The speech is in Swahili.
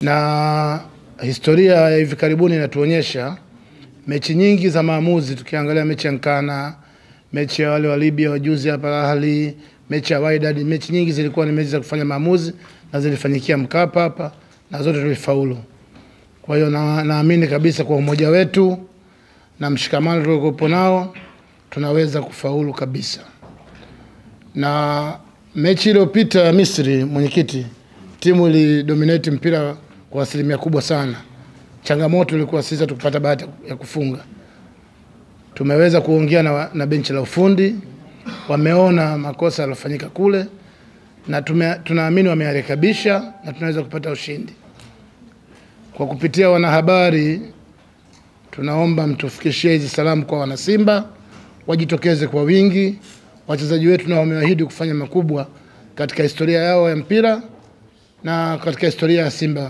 Na historia ya hivi karibuni inatuonyesha mechi nyingi za maamuzi, tukiangalia mechi ya Nkana, mechi ya wale wa Libya wajuzi hapa Ahli, mechi ya Wydad, mechi nyingi zilikuwa ni mechi za kufanya maamuzi na zilifanyikia Mkapa hapa na zote tulifaulu. Kwa hiyo naamini kabisa kwa umoja wetu na mshikamano tuliokuwa nao tunaweza kufaulu kabisa. Na mechi iliyopita ya Misri, mwenyekiti, timu ilidominate mpira kwa asilimia kubwa sana. Changamoto ilikuwa sisi tukupata bahati ya kufunga. Tumeweza kuongea na benchi la ufundi, wameona makosa yaliyofanyika kule na tunaamini wameyarekebisha na tunaweza kupata ushindi. Kwa kupitia wanahabari, tunaomba mtufikishie hizi salamu kwa wanasimba, wajitokeze kwa wingi. Wachezaji wetu na wameahidi kufanya makubwa katika historia yao ya mpira na katika historia ya Simba.